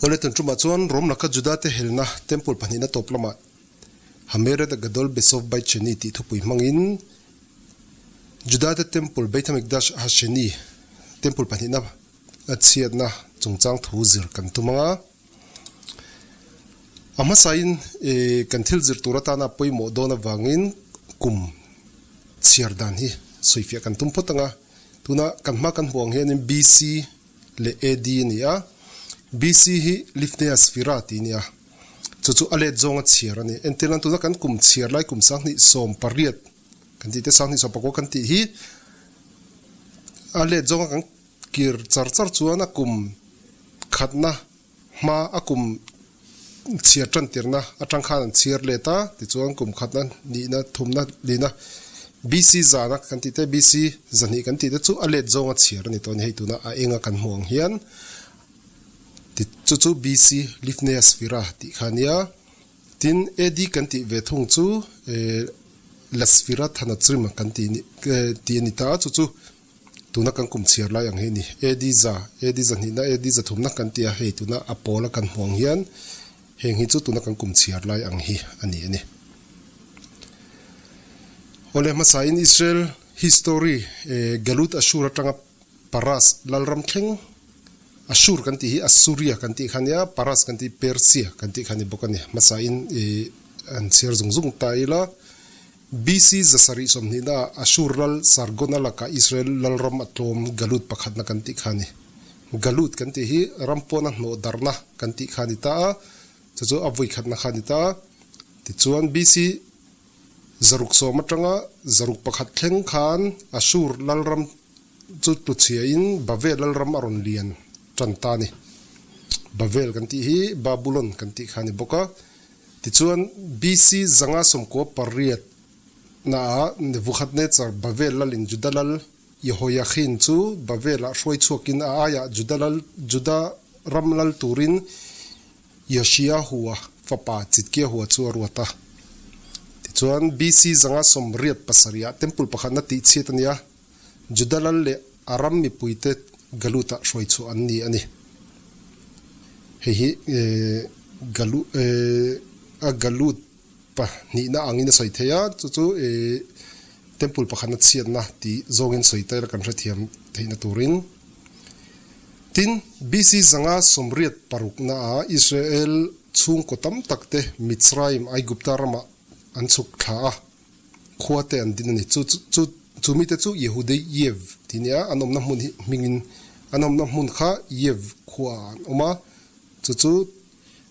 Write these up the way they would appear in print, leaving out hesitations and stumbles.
Awle tun tumah chuan Rom laka Judate helna Temple pahnihna tawp lamah Hamered Gadol Besov Beit Sheni tih thupui hmangin Judate Temple Beit Hamikdash HaSheni Temple pahnihna a chhiatna chungchang thu zir kan tum ang a. A hmasain kan thil zir tur atana pawimawh dawn avangin kum chhiar dan hi sawifiah kan tum phawt ang a. Tuna kan hma kan hmuh ang hianin BC leh AD a ni a. BC hi Lifnei Sfira tih a ni a. Chu chu a let zawnga chhiar a ni. Entir nan tuna kan kum chhiar lai kum 2018 kan tih te 2019 kan tih hi a let zawnga kan Kir char char chuan a kum khatna hma a kum chhiar tan tirna atang khan an chhiar let a, tichuan kum khatna nihna thumna lihna BC zana kan tih te BC zahnih kan tih te chu a let zawnga chhiar a ni tawh a ni hei tuna a enga kan hmuh ang hian ti chu chu BC Lifnei Sfira tih kha a nia tin AD kan tih ve thung chu eh La Sfira Thanatzrim kan tih tih a ni ta a chu chu. Tuna kan kum chhiar lai ang hi a ni. AD za, AD zahnihna, AD zathumna kan ti a, hei tuna a pawla kan hmuh ang hian heng hi chu tuna kan kum chhiar lai ang hi a ni a ni. Awle hmasain Israel history Galut Ashur atanga Paras lalram thleng Ashur kan tih hi Assuria kan tih kha nia, Paras kan tih Persia kan tih kha ni bawk a ni. Hmasain an chhiar zung zung ta ila. BC 720 ah Ashur lal Sargon a lakah Israel lalram a tlawm Galut pakhatna kan tih kha a ni. Galut kan tih hi ram pawna hnawh darhna kan tih kha a ni ta a, chu chu a vawikhatna kha a ni ta a. Tichuan BC 610 atanga 601 thleng khan Ashur lalram chu tluchhiain Bavel lalram a rawn lian tan ta a ni. Bavel kan tih hi Babulon kan tih kha a ni bawk a. Tichuan, BC 598 naah Nebuchadnezzar Bavel lalin Juda lal Jehoiachin chu Bavelah hruai chhuakin a aiah Juda lal Juda ram lal turin Yoshiahua fapa Chidkiahua chu a ruat a. Tichuan, BC 587 ah Temple pakhatna tihchhiat a ni a, Juda lal leh a ram mipuite Galut-ah hruai chhuah an ni a ni. Hei hi Galut a Galut pahnihna angin a sawi thei a, chu chu Temple pakhatna chhiatna tih zawngin sawi ta ila kan hrethiam theihna turin. Tin, BC 586-ah Israel chhungkaw tam takte Mitzrayim, Aigupta ramah an chhuk thla a. Khua te an din a ni. Chu chu chu mite chu Yehudei Yev tih nia an awmna hmun hi hmingin an awmna hmun kha Yev khua ah an awm a. Chu chu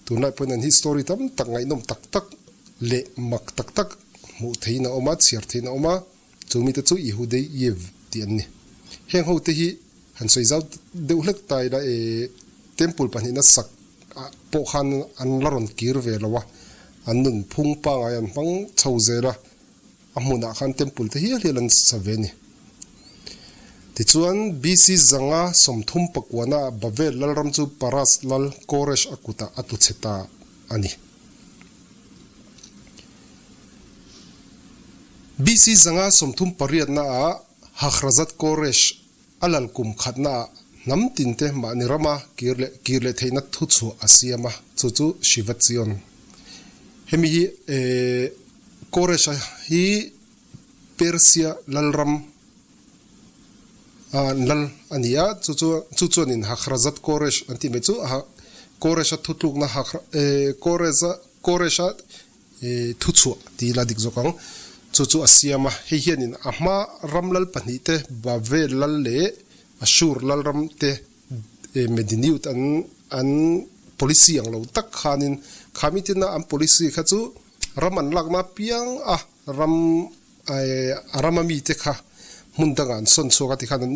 tunlai pawhin an hi story tam tak ngaihnawm tak tak leh mak tak tak hmuh theihin a awm a, chhiar theihin a awm a. Chu mite chu Yehudei Yev tih an ni. Heng ho te hi han sawi zau deuh hlek ta ila e temple pahnihna sak ah pawh khan an la rawn kir ve lo a, an nun phung pangai an hmang chho zel a, a hmunah khan temple te hial hial an sa ve a ni. Tichuan, BC 539 ah Bavel lalram chu Paras lal Koresh a kutah a tlu chhe ta a ni. BC 538 ah Hakhrazad Koresh A lal kum khatnaah hnam tinte mahni rama kir leh kir leh theihna thuchhuah a siam a, chu chu Shiva Zion. Hemi hi Koresh-a hi Persia lalram a lal a ni a, chu chu chu chuanin Hakhrazad Koresh an tih mai chu Koresh-a thutlukna Koresh-a Koresh-a Thuchhuah tih ila dik zawk ang. Chu chu a siam a, hei hianin a hma ram lal pahnih te, Bavel lal leh Ashur lal ram te Mediniut an an policy ang lo tak khanin kha mitina an policy kha chu ram an lakna apiang a ram a rama mite kha hmun dangah an sawn chhuak a tikhan an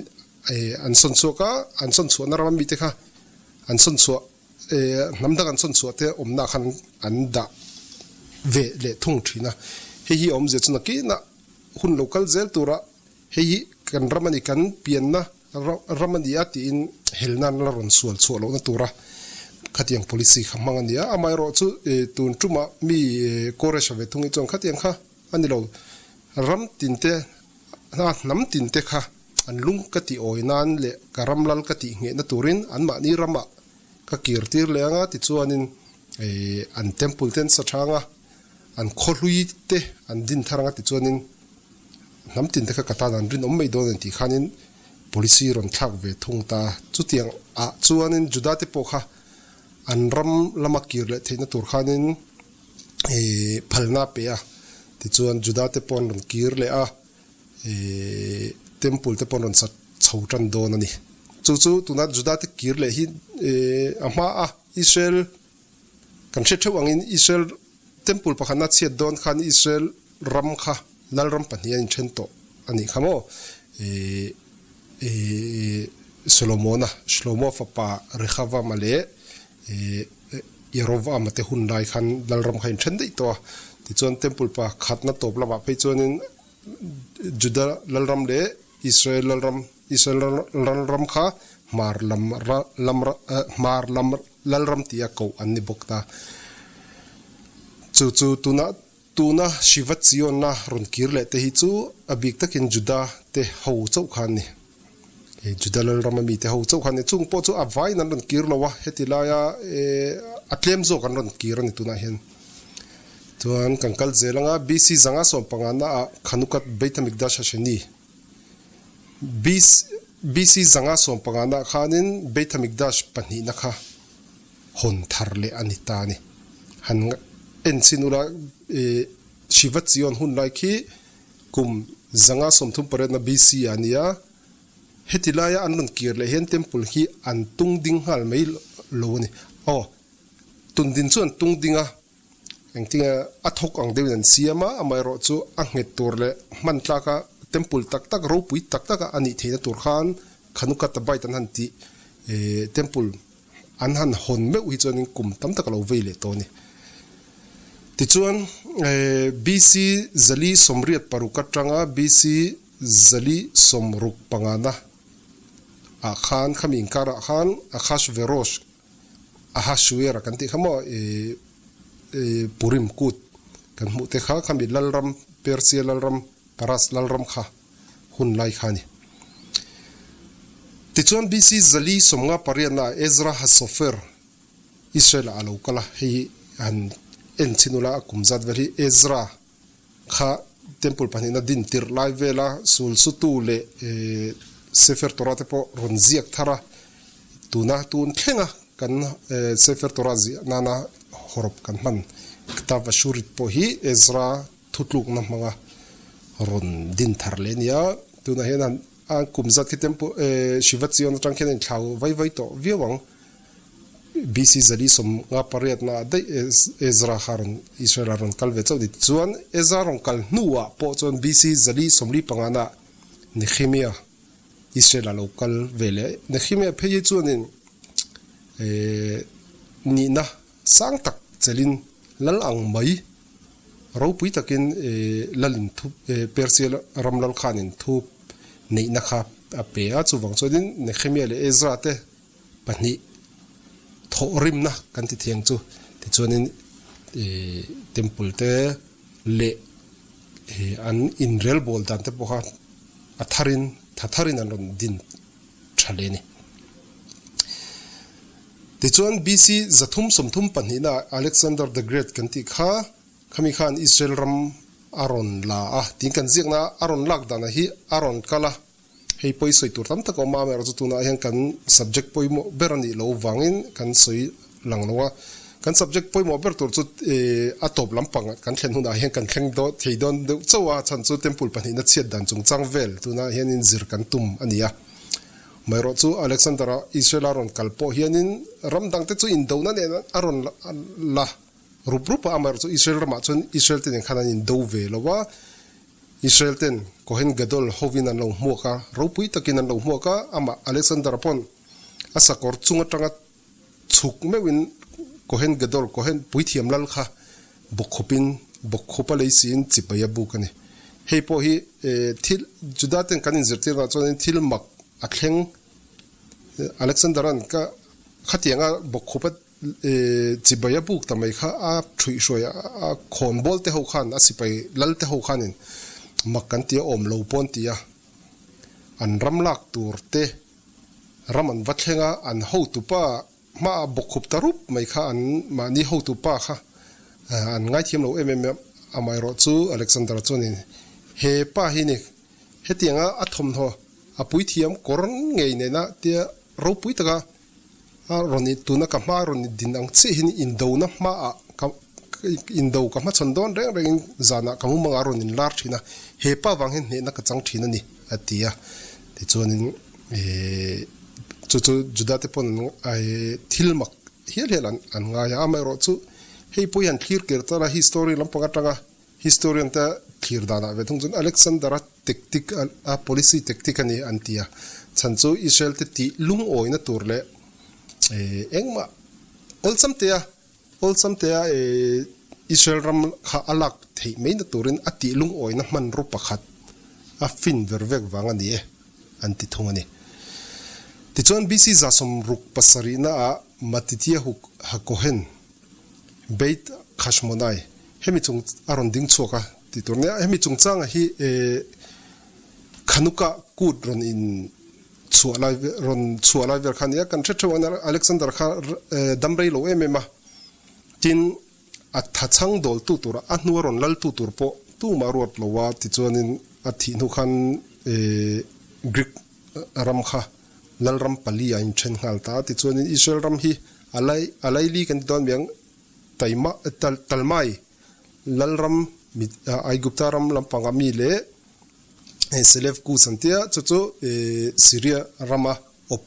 an sawn chhuak a, an sawn chhuahna rama mite kha an sawn chhuah Hnam dang an sawn chhuah te awmna khan an dah ve leh thung thin a, hei hi awmzia chu nakinah hun lo kal zel tura hei hi kan ram a ni, kan pianna ram a ni a tiin helna an la rawn sual chhuah lohna tura khatiang policy kha hmang a ni a, amaherawh chu tun tumah mi Koresh-a ve thung hi chuan khatiang kha a ni lo, ram tinte hnam tinte kha an lung ka tih awi nan leh ka ram lal ka tih nghehna turin anmahni ramah. Ka kir tir leh anga tichuanin an temple te an sa tha anga, an khawhlui te an din thar anga tichuanin hnam tin te kha ka tan an rinawm mai dawn a ni tih khanin policy rawn thlak ve thung ta. Chutiang ah chuanin Juda te pawh kha an ram lama kir leh theihna tur khanin phalna a pe a, tichuan Juda te pawh an rawn kir leh a. Temple te pawh an rawn sa chho tan dawn a ni. Chu chu tuna Juda te kir leh hi a hma a, Israel kan hriat theuh angin Israel Temple pakhatna chhiat dawn khan Israel ram kha Lalram pahnih a inthen tawh a nih kha maw? Solomona, Shlomo fapa Rehavama leh Jeroboama te hun lai khan Lalram kha inthen daih tawh a. Tichuan Temple pakhatna tawp lamah phei chuanin Juda Lalram leh Israel Lalram, Israel Lalram kha Hmar lam lam Hmar lam Lalram tia koh an ni bawk ta. Chu chu tunah tuna Shiva Zion-a rawn kir leh te hi chu a bik takin Juda te ho chauh kha an ni. Juda Lalram a mite ho chauh kha an ni. Chung pawh chu a vaiin an rawn kir lo a, heti laia a tlem zawk an rawn kir a ni tunah hian. Chuan kan kal zel anga BC zanga sawmpanga naah Khanukat Beit HaMikdash Hasheni BC zanga sawmpanga naah khanin Beit HaMikdash pahnihna kha hawn thar leh a ni ta a ni. Han en chin ula Shiva Zion hun lai khi kum 138 na BC ah a ni a, heti laia an rawn kir leh hian temple hi an tung ding nghal mai lo a ni. Aw. Tundin chu an tung ding a, engtinge a thawk ang deuhin an siam a, amaherawh chu a nghet tur leh hman tlaka temple tak tak ropui tak taka a nih theihna tur khan Khanuka Tabait an han tih temple an han hawn meuh hi chuanin kum tam tak a lo vei leh tawh a ni. Tichuan BC 486 atanga BC 465 na ah khan khami inkarah khan Ahasuerus Ahasuera kan tih kha maw ih Purim kut kan hmuh te kha khami Lalram Persia Lalram Paras Lalram kha hun lai kha a ni. Tichuan BC 458 ah Ezra HaSofer Israel ah a lo kal a, hei hi han en chhin ula a kum zat vel hi Ezra Kha temple pahnihna din tirh lai vela sul sutu leh Sefer Torah te pawh rawn ziak thar a, tuna tun thlenga kan Sefer Torah ziah nana hawrawp kan hman Ktav Ashurit pawh hi Ezra thutlukna hmanga rawn din thar leh a ni a, tunah hian a kum zat khi temple Shiva Zion atang khian a inthlau vai vai tawh viau ang. BC 458 naah daih Ezra kha rawn Israel ah rawn kal ve chauh ni. Tichuan Ezra rawn kal hnuah pawh chuan BC 455 naah Nehemia Israel ah lo kal ve leh. Nehemia phei hi chuanin nihna sang tak chelin lal ang mai ropui takin lalin thu Persia ram lal khanin thu neihna kha a pe a. Chuvang chuanin Nehemia leh Ezra te pahnih thawhrimna kan ti thiang chu tichuanin ih temple te leh ih an inrelbawl dan te pawh kha a tharin tha tharin an rawn din tha leh a ni. Tichuan BC 332 ah Alexander the Great kan tih kha khami khan Israel ram a rawn la a tiin kan ziakna a rawn lak danah hi a rawn kal a. Hei pawi sawi tur tam tak a awm a, amaherawhchu tunah hian kan subject pawimawh ber a nih loh vangin kan sawi lang lo a. Kan subject pawimawh ber tur chu a tawp lampang kan thlen hunah hian kan thleng dawn thei dawn deuh chauh a, chhan chu temple pahnihna chhiat dan chungchang vel tunah hianin zir kan tum a ni a. Amaherawhchu Alexander-a Israel-a rawn kal pawh hianin ram dangte chu indona nen a rawn la rup rup a, amaherawhchu Israel ramah chuan Israel te nen khan an indo ve lo a. Israel ten Kohen Gadol hovin an lo hmuak a, ropui takin an lo hmuak a, amah Alexander-a pawn a sakawr chung atanga chhuk meuhin Kohen Gadol, Kohen puithiam lal kha bawkkhupin bawkkhup a lei siin chibai a buk a ni. Hei pawh hi thil Juda ten kan inzirtirnaah chuanin thil mak a thleng Alexander-a'n ka khatianga bawkkhup a Chibai a buk ta mai kha a thuihhruai a khawnbawl te ho khan a sipai lal te ho khanin mak kan ti a awm lo pawn ti a an ram lak tur te ram an va thleng a an hotupa hmaah bawkkhup ta rup mai kha an mahni hotu pa kha an ngaithiam lo em em a, amaherawh chu Alexander-a chuanin he pa hi ni hetianga a thawmhnaw a puithiam kawr ngei nena tia ropui taka a rawn in tuna ka hma rawn din ang chiah hian indona hmaah ka indo ka hmachhawn dawn reng rengin zanah ka mumangah a rawn inlar thin a, he pa vang hian hnehna ka chang thin a ni a ti a. Tichuanin eh chu chu Juda te pawn eh thil mak hial hial an an ngai a, amaherawhchu hei pawh hi han thlir kir tala history lampang atanga Historian te thlir danah ve thung chuan Alexander-a tactic a policy tactic a ni an ti a, chhan chu Israel te tih lungawina tur leh engmah awlsam tea awlsam tea Israel ram kha a lak theih mai na turin a tih lungawina hmanraw pakhat a fin ver vek vang a ni e an ti thung a ni. Tichuan BC 67 naah Matityahu HaKohen Beit Khashmonai, hemi chung a rawn ding chhuak a tih tur nia, hemi chungchanga hi Khanuka kut rawn in chhuah lai rawn chhuah lai vel kha nia, kan hre theuh ang Alexander kha dam rei lo em em a, tin a tha chhang dawl tu tur a hnua rawn lal tu tur pawh tumah ruat lo a, tichuanin a thih hnu khan Greek ram kha Lalram pali a inthen nghal ta a, tichuanin Israel ram hi a lai a laili kan ti dawn miang Taima Talmai Lalram Aigupta ram lampanga mi leh Selevkus an tia chu chu Syria rama awp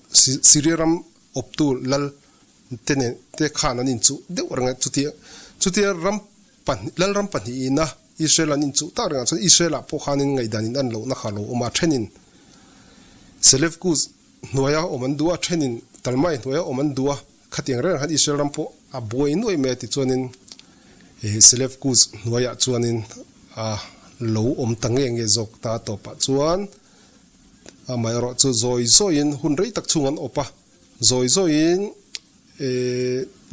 Syria ram awptu lal te nen te khan an inchuh deuh reng a chutia chutia ram pahnih Lalram pahnihin a Israel an inchuh tak rengah chuan Israel ah pawh khanin ngaihdan in an lohna kha lo awm a, thenin Selevkus hnuaia awm an duh a, thenin Talmai hnuaia awm an duh a, khatiang reng khan Israel ram pawh a buai nuaih mai a tichuanin Selevkus hnuaiah chuanin a lo awm ta nge nge zawk ta tawpah chuan amaherawh chu zawi zawiin hun rei tak chhung an awp a, zawi zawiin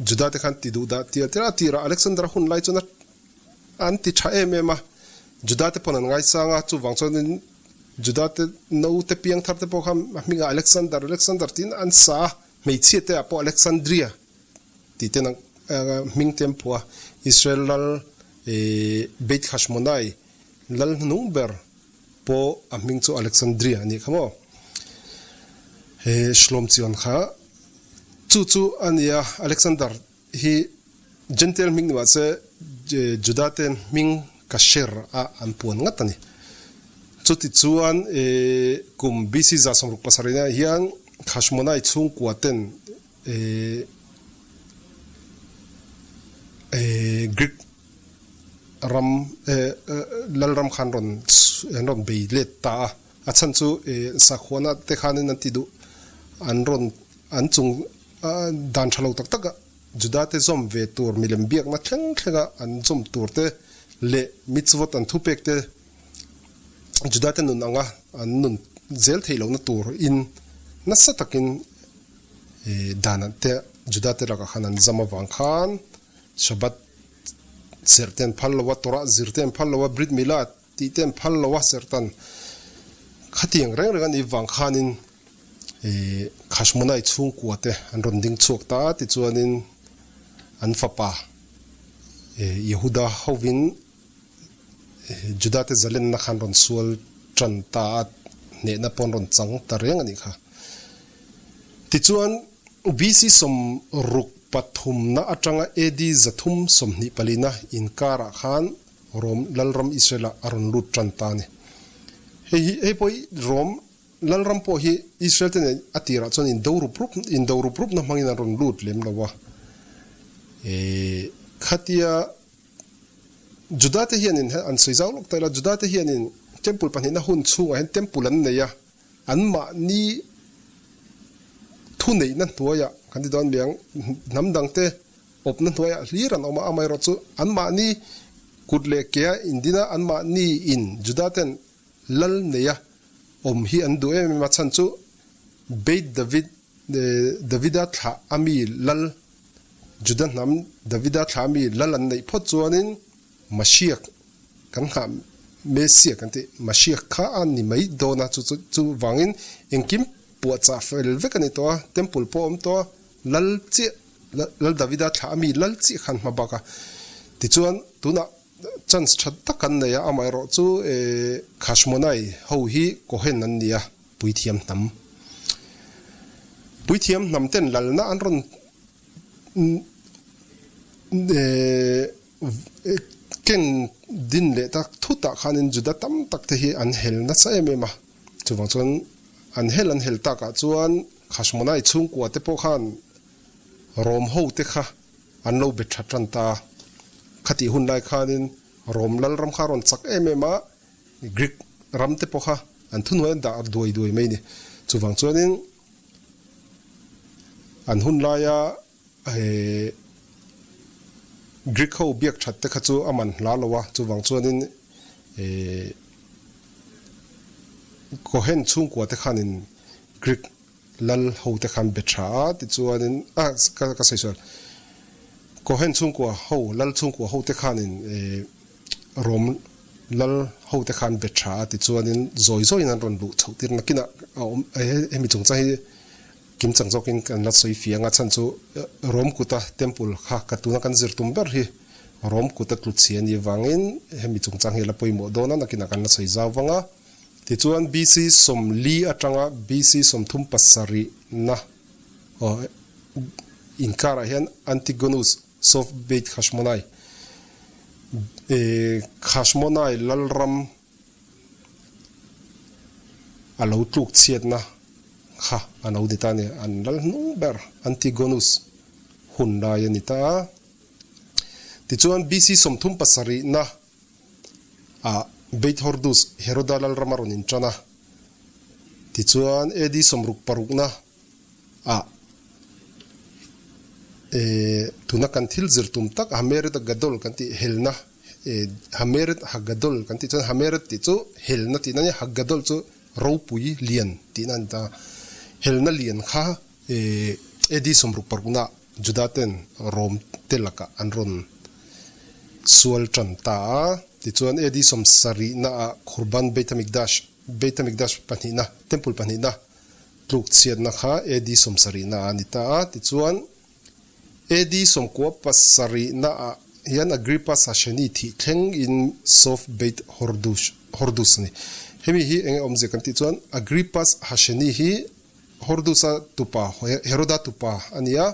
Juda te khan ti duh dah tial tial a, tirah Alexander-a hun lai chuan a An ti tha em em a, Juda te pawn an ngaisang a, chuvang chuanin Juda te naute piang thar te pawh kha a hmingah Alexander, Alexander tiin an sa a, hmeichhia te ah pawh Alexandria tih ten an hming te an phuah a, Israel lal Beit Hashmonai lal hnuhnung ber pawh a hming chu Alexandria a nih kha maw? Shlomtzion kha chu chu a nia Alexander Hi Jentail hming ni mahse Juda te hming Kasher a an puan ngat a ni. Chuti chuan kum BC 67 ah hian Khashmonai chhungkua ten Greek ram lalram khan rawn an rawn bei let ta a. A chhan chu sakhuana te khanin an ti duh an rawn an chung Dan tha lo tak tak a Juda te zawm ve tur milem biakna thleng thlenga an zawm tur te leh mitzvot an thupek te Juda te nun anga an nun zel theih lohna tur in nasa takin dan te Juda te lakah khan an zam avang khan Shabbat serh te an phal lo a, Torah zir te an phal lo a, Brit Milah tih te an phal lo a, serhtan khatiang reng reng a nih vang khanin Khashmonai chhungkua te an rawn ding chhuak ta a, tichuanin an fapa Yehuda hovin Juda te zalenna kha an rawn sual tan ta a, hnehna pawh an rawn chang ta reng a nih kha. Tichuan BC 63na atanga AD 324na inkarah khan Rom Lalram Israel-ah a rawn lut tan ta a ni. Hei hi hei pawh hi Rom Lalram pawh hi Israel te nen a tirah chuan indo rup rup indo rup rupna hmangin an rawn lut lem lo a. Khatia Juda te hianin an sawi zau lawk ta ila Juda te hianin Temple pahnihna hun chhungah hian Temple an nei a, anmahni thuneihna hnuaiah kan ti dawn miang hnam dangte Awpna hnuaiah hlir an awm a, amaherawh chu anmahni kut leh kea indina anmahni in Juda ten lal neia awm hi an duh em em a, chhan chu Beit David, Davida thlah a mi lal, Juda hnam Davida thlah a mi lal an neih phawt chuanin Mashiach kan nghah Messiah kan tih Mashiach kha a ni mai dawn a, chu chu chuvangin engkim puahchah fel vek a ni tawh a, Temple pawh a awm tawh a. Lal chiah, Lal Davida thlah a mi lal chiah khan hma bak a. Tichuan, tunah chance tha tak an nei a, amaherawh chu Khashmonai ho hi Kohen an ni a, puithiam hnam. Puithiam hnam ten lalna an rawn ken din leh tak thutah khanin Juda tam tak te hi an hel nasa em em a. Chuvang chuan an hel an hel takah chuan Khashmonai chhungkua te pawh khan Rom ho te kha an lo be tha tan ta a. Khatih hun lai khanin Rom lalram kha a rawn chak em em a, Greek ram te pawh kha an thuhnuai an dah duai duai mai a ni. Chuvang chuanin an hun laia Greek ho biak that te kha chu a man hla lo a, chuvang chuanin Cohen chhungkua te khanin Greek lal ho te khan be tha a, tichuanin a ka sawi sual Cohen chhungkua ho lal chhungkua ho te khanin Rom lal ho te khan be tha a, tichuanin zawi zawiin an rawn luh chhoh tir nakinah a awm hemi chungchang hi Kimchang zawkin kan la sawi fiang a, chhan chu Rom kuta temple kha ka tuna kan zir tum ber hi Rom kuta tlu chhi a nih vangin hemi chungchang hi a la pawimawh dawn a, nakinah kan la sawi zau vang a. Tichuan BC 40 atanga BC 37 na inkarah hian Antigonus Sof Beit Khashmonai, Khashmonai lalram, A lo tluk chhiatna kha a lo ni ta a ni. An lal hnung ber Antigonus hun lai a ni ta a. Tichuan BC 37 na ah Beit Hordus Heroda lalram a rawn intan a. Tichuan AD 66 na ah tuna kan thil zir tum tak Hameret Gadol kan tih helna Hameret Hagadol kan tih chuan Hameret tih chu helna tihna a ni a, Hagadol chu ropui lian tihna a ni ta. Helna lian kha AD 66 na Juda ten Rome te lakah an rawn sual tan ta a. Tichuan AD 70 na ah Khurban Beit Hamikdash, Beit Hamikdash pahnihna, Temple pahnihna tluk chhiatna kha AD 70 na ah a ni ta a. Tichuan AD 97 na ah hian Agrippa Sasheni thih thleng in Sof Beit Hordus Hordus a ni. Hemi hi enge awmzia kan tih chuan Agrippas Hasheni hi Hordusa tupa Heroda tupa a ni a,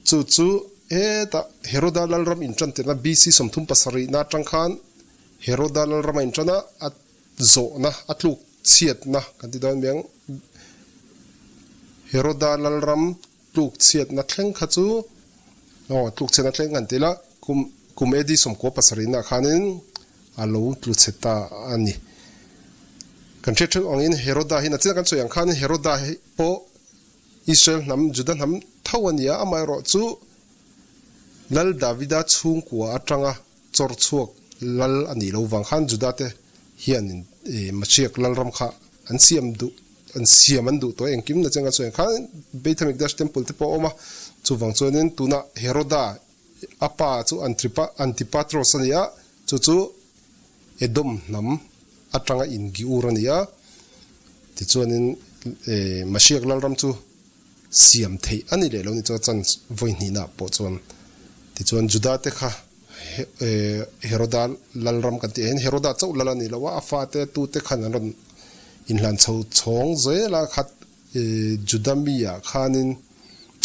chu chu hetah Heroda lalram intan tirhna BC 37 na atang khan Heroda lalram a intan a, a zawhna a tluk chhiatna kan ti dawn mai ang Heroda lalram Tluk chhiatna thleng kha chu aw tluk chhiatna thleng kan ti la, kum kum AD 97 ah khanin a lo tlu chhe ta a ni. Kan hriat theuh angin Heroda hi nachina kan sawi ang khanin Heroda hi pawh Israel hnam Juda hnam tho a ni a, amaherawh chu Lal Davida chhungkua atanga chawr chhuak lal a nih loh vang khan Juda te hianin Mashiach lalram kha an siam duh an siam an duh tawh engkim na cheng a chuan khan Beit HaMikdash temple te pawh a awm a, chuvang chuanin tunah Heroda a pa chu Antipatros a ni a, chu chu Edom hnam atanga ingiur a ni a, tichuanin Mashiach lalram chu siam theih a ni leh lo ni chuan chan vawi hnihna pawh chuan tichuan Juda te kha Heroda lalram kan tih ah hian Heroda chauh lal a ni lo a, a fate tute khan an rawn inhlan chho chhawng zel a, khat Juda mi ah khanin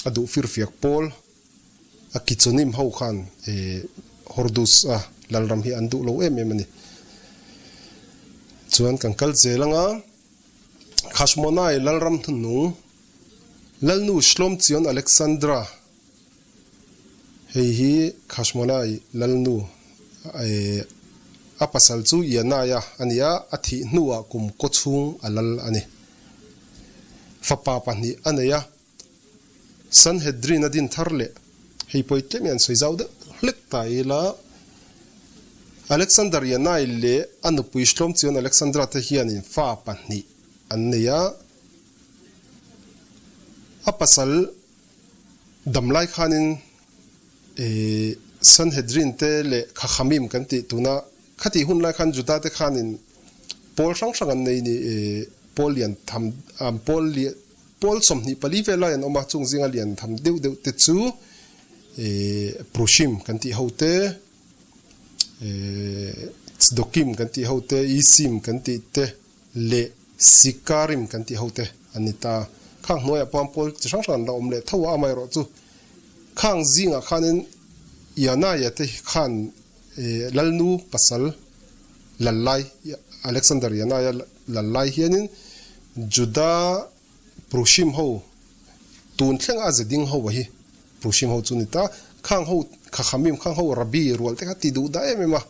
a duh firfiak pawl a Kitsonim ho khan Hordus a lalram hi an duh lo em em a ni. Chuan kan kal zel anga. Khashmonai lalram hnuhnung, Lalnu Shlomtzion Alexandra, hei hi Khashmonai lalnu a pasal chu Yanaia a ni a, a thih hnuah kum kaw chhung a lal a ni. Fapa pahnih a nei a, Sanhedrin a din thar leh hei pawi tlem hi an sawi zau deuh hlek ta ila, Alexander Yanai leh a nupui Shlomtzion Alexandra te hianin fa pahnih an nei a, a pasal damlai khanin Sanhedrin te leh Khakhamim kan tih tuna khatih hun lai khan Juda te khanin pawl hrang hrang an nei ni, pawl lian tham, pawl lian. Pawl 24 vel lai an awm a, chung zinga lian tham deuh deuh te chu Prushim kan tih ho te, Tzdokim kan tih ho te, Isim kan tih te leh Sikarim kan tih ho te an ni ta. Khang hnuaiah pawh pawl chi hrang hrang an la awm leh tho a, amaherawh chu khang zingah khanin Ianaia te khan Lalnu pasal lal lai, Alexander Ianaia lal lai hianin Juda Prushim ho tun thleng a zeding ho a hi Prushim ho chu ni ta, khang ho Khakhamim khang ho Rabbi rual te kha ti duh dah em em a,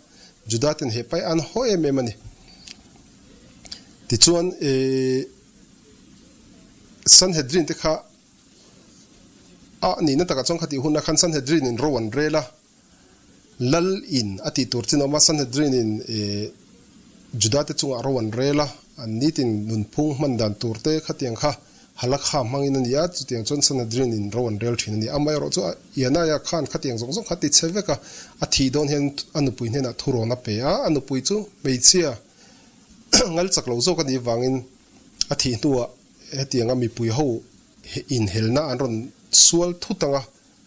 Juda ten he pai an haw em em a ni. Tichuan Sanhedrin te kha a nihna takah chuan khatih hunah khan Sanhedrin in ro an rel a, Lal in a tih tur chin a awm a, Sanhedrin in Juda te chungah ro an rel a, an nitin nunphung hman dan tur te khatiang kha Halakha hmangin a ni a, chutiang chuan Sanhedrin in ro an rel thin a ni. Amaherawh chu Ianaia khan khatiang zawng zawng kha ti chhe vek a, a thih dawn hian a nupui hnenah thurawn a pe a, a nupui chu hmeichhia ngal chak lo zawk a nih vangin a thih hnuah hetianga mipui ho inhelna an rawn sual thut ang a,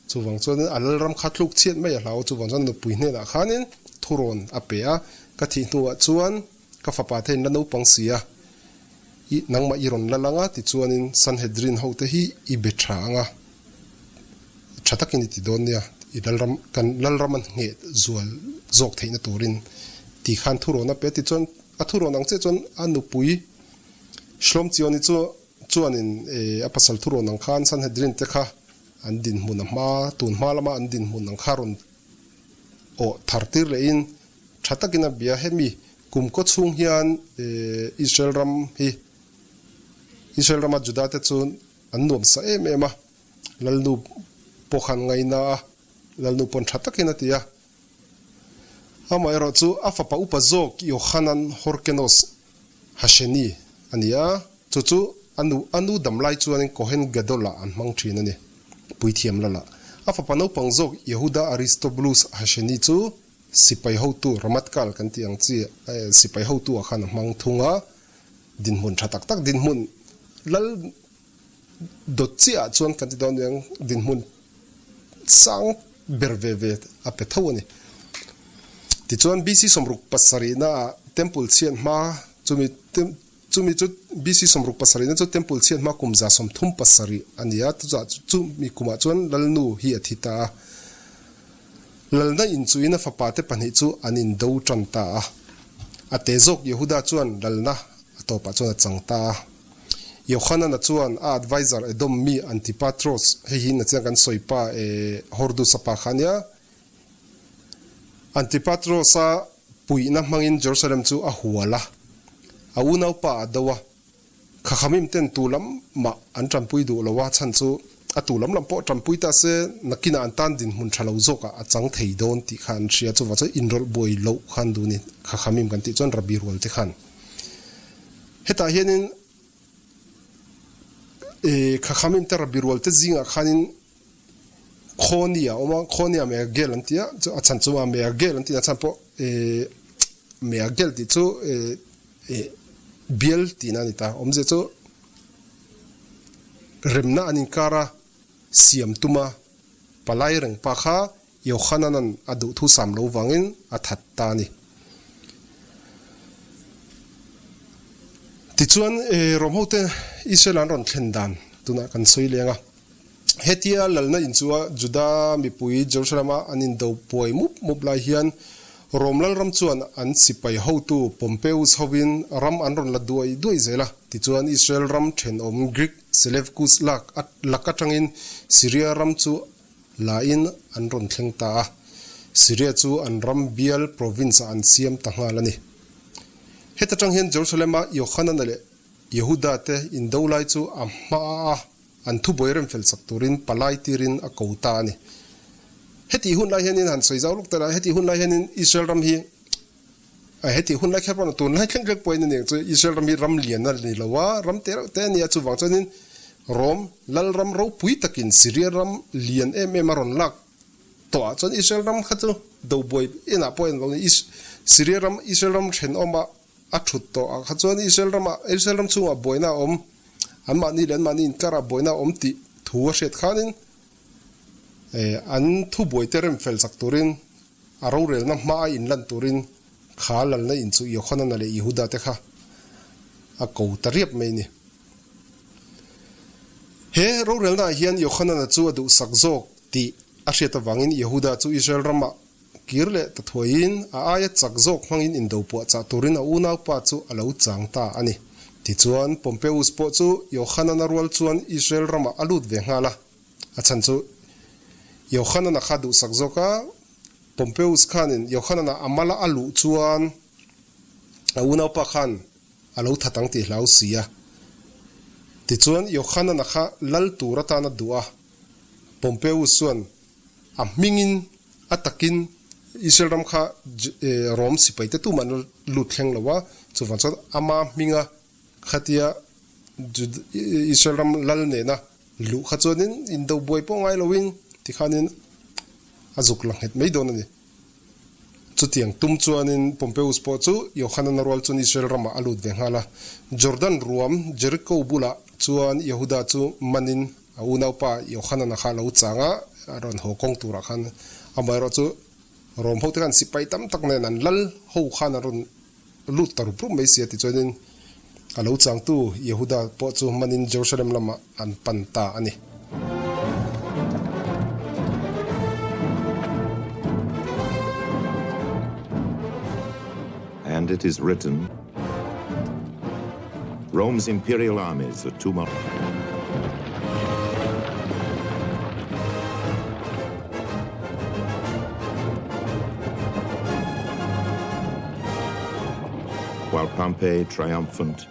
Chuvang chuanin a lalram kha tluk chhiat mai a hlau. Chuvang chuan nupui hnenah khanin thurawn a pe a, Ka thih hnuah chuan ka fapa te in la naupang si a, i nangmah i rawn la lang a, tichuanin Sanhedrin hote hi i be tha ang a, tha takin i ti dawn nia, i lalram kan lalram a ngheh zual zawk theihna turin ti khan thurawn a pe a. Tichuan a thurawn ang chiah chuan a nupui Shlomchioni chu Chuanin a pasal thurawn ang khan Sanhedrin te kha an dinhmun a hma, tun hma lama an dinhmun ang kha rawn awh thar tir lehin tha takin a bia. Hemi kum kaw chhung hian Israel ram hi Israel rama Juda te chu an nuam sa em em a, Lalnu pawh khan ngaina a, Lalnu pawn tha takin a ti a. Amaherawh chu a fapa upa zawk Yohanan Horkenos Hasheni a ni a, chu chu a nu a nu dam lai chuanin Kohen Gadol-ah an hmang thin a ni, puithiam lala. A fapa naupang zawk Yehuda Aristobulus Hasheni chu sipai hotu Ramatkal kan tih ang chi sipai hotu-ah khan a hmang thung a, dinhmun tha tak tak dinhmun lal dawt chiahah chuan kan ti dawn aniang dinhmun sang ber ve ve a pe tho a ni. Tichuan BC 67 ah Temple chhiat hma chumi chumi chu BC 67 na chu Temple chhiat hma kum 37 a ni a, chutah chumi kumah chuan Lalnu hi a thi ta a. Lalna inchuhin a fapa te pahnih chu an indo tan ta a. A te zawk Yehuda chuan lalna a tawpah chuan a chang ta a. Yohanana chuan a adviser Edom mi Antipatros, hei hi nachiang kan sawi pa e Hordusa pa kha ania, Antipatros-a puihna hmangin Jerusalem chu a hual a, a unaupa a do a, Khakhamim ten tu lam mah an tanpui duh lo a, chhan chu a tu lam lam pawh tanpui ta se nakinah an tan dinhmun tha lo zawkah a chang thei dawn tih kha an hria, chuvang chuan inrawlh buai loh khan duh a ni, Khakhamim kan tih chuan Rabbi rual te khan. Hetah hianin Khakhamim te Rabbi rual te zingah khanin Khawni a awm a, Khawni a Meagel an ti a, a chhan chu a Meagel an tih na chhan pawh Meagel tih chu bial tihna a ni ta. Awmzia chu remna an inkar a, siam tuma palai reng pa kha Yohananan a duhthu sam lo vangin a that ta a ni. Tichuan Rom hote Israel an rawn thlen dan tunah kan sawi leng a. Hetia lalna in chu a Juda mipui Jerusalem-a an indo puai mup mup lai hian Rom lalram chuan an sipai hotu Pompeus hovin ram an rawn la duai duai zel a. Tichuan Israel ram thenawm Greek Seleucus lak lak atangin Syria ram chu lain an rawn thleng ta a. Syria chu an ram bial province-ah an siam ta nghal a ni. Heta tang hian Jerusalem-a Yohanana leh Yehuda te indo lai chu a hma a. An thubuai rem fel chak turin palai tirin a ko ta a ni. Hetih hun lai hianin han sawi zau lawk ta la, hetih hun lai hianin Israel ram hi, hetih hun lai kher pawh tun lai thleng thleng pawhin a ni ang chu, Israel ram hi ram lian a ni lo a, ram te reuh te a ni a, chuvang chuanin Rom lalram ropui takin Syria ram lian em em a rawn lak tawhah chuan Israel ram kha chu dobuai enah pawh en lo ni, Syria ram Israel ram thenawmah a thut tawhah kha chuan Israel ramah Israel ram chhungah buaina a awm. Anmahni leh anmahni inkarah buaina a awm tih thu a hriat khanin an thubuaite rem fel chak turin a rorelna hma a inlan turin kha lalna in chu Yohanana leh Yehuda te kha a ko ta riap mai a ni. He rorelnaah hian Yohanana chu a duhsak zawk tih a hriat avangin Yehuda chu Israel ramah kir leh ta thuaiin a aia chak zawk hmangin indo puah chah turin a unaupa chu a lo chang ta a ni. Tichuan, Pompeus pawh chu Yohanana rual chuan Israel ramah a lut ve nghal a. A chhan chu Yohanana kha duhsak zawk a, Pompeus khanin Yohanana a mala a luh chuan a unaupa khan a lo that ang tih hlau si a. Tichuan, Yohanana kha lal tur atan a duh a, Pompeus chuan a hmingin a takin Israel ram kha Rom sipai te tumah an lut thleng lo a, chuvang chuan ama hminga khatia Israel ram lal nena luh kha chuanin indo buai pawh ngai loin tikhanin a zuk la nghet mai dawn a ni. Chutiang tum chuanin Pompeus pawh chu Yohanana rual chuan Israel ramah a lut ve nghal a. Jordan ruam Jericho bulah chuan Yehuda chu manin a unaupa Yohanana kha a lo chang a, a rawn haw kawng turah khan amaherawh chu Rom hote khan sipai tam tak nen an lal ho khan an rawn lut ta rup rup mai si a tichuanin a lo changtu Yehuda pawh chu manin Jerusalem lamah an pan ta a ni. And it is written, Rome's imperial armies are too much. While Pompey, triumphant,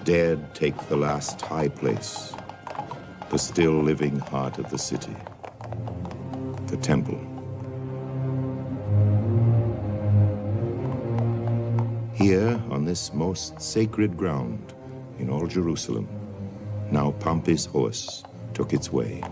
dared take the last high place, the still living heart of the city, the temple. Here, on this most sacred ground in all Jerusalem, now Pompey's horse took its way.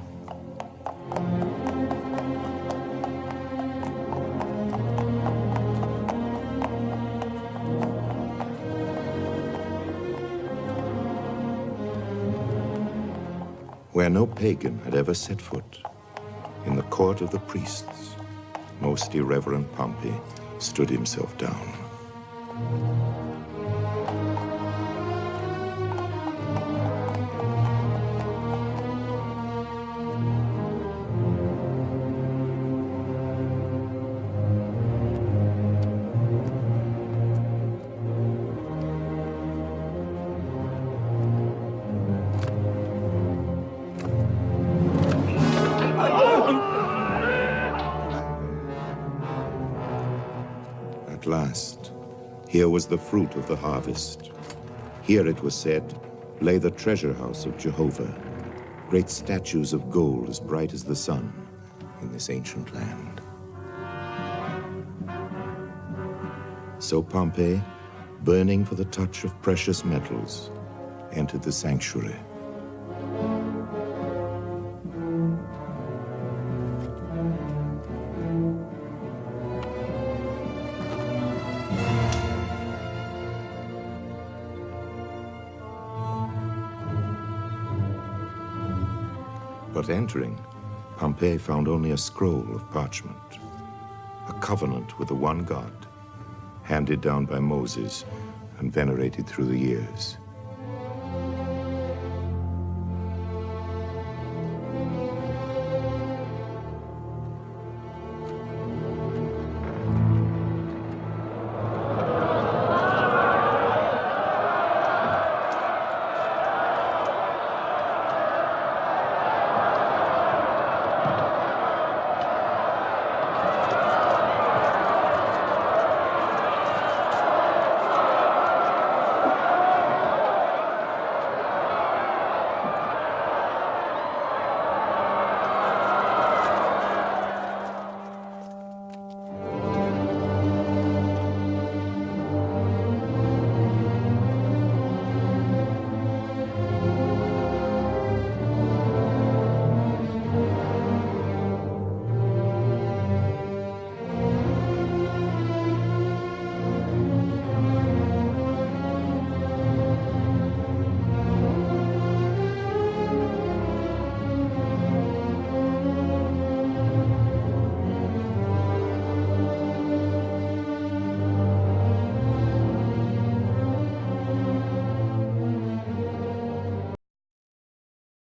Where no pagan had ever set foot, in the court of the priests, most irreverent Pompey stood himself down. At last, here was the fruit of the harvest. Here, it was said, lay the treasure house of Jehovah, great statues of gold as bright as the sun in this ancient land. So Pompey, burning for the touch of precious metals, entered the sanctuary. But entering, Pompey found only a scroll of parchment, a covenant with the one God, handed down by Moses and venerated through the years.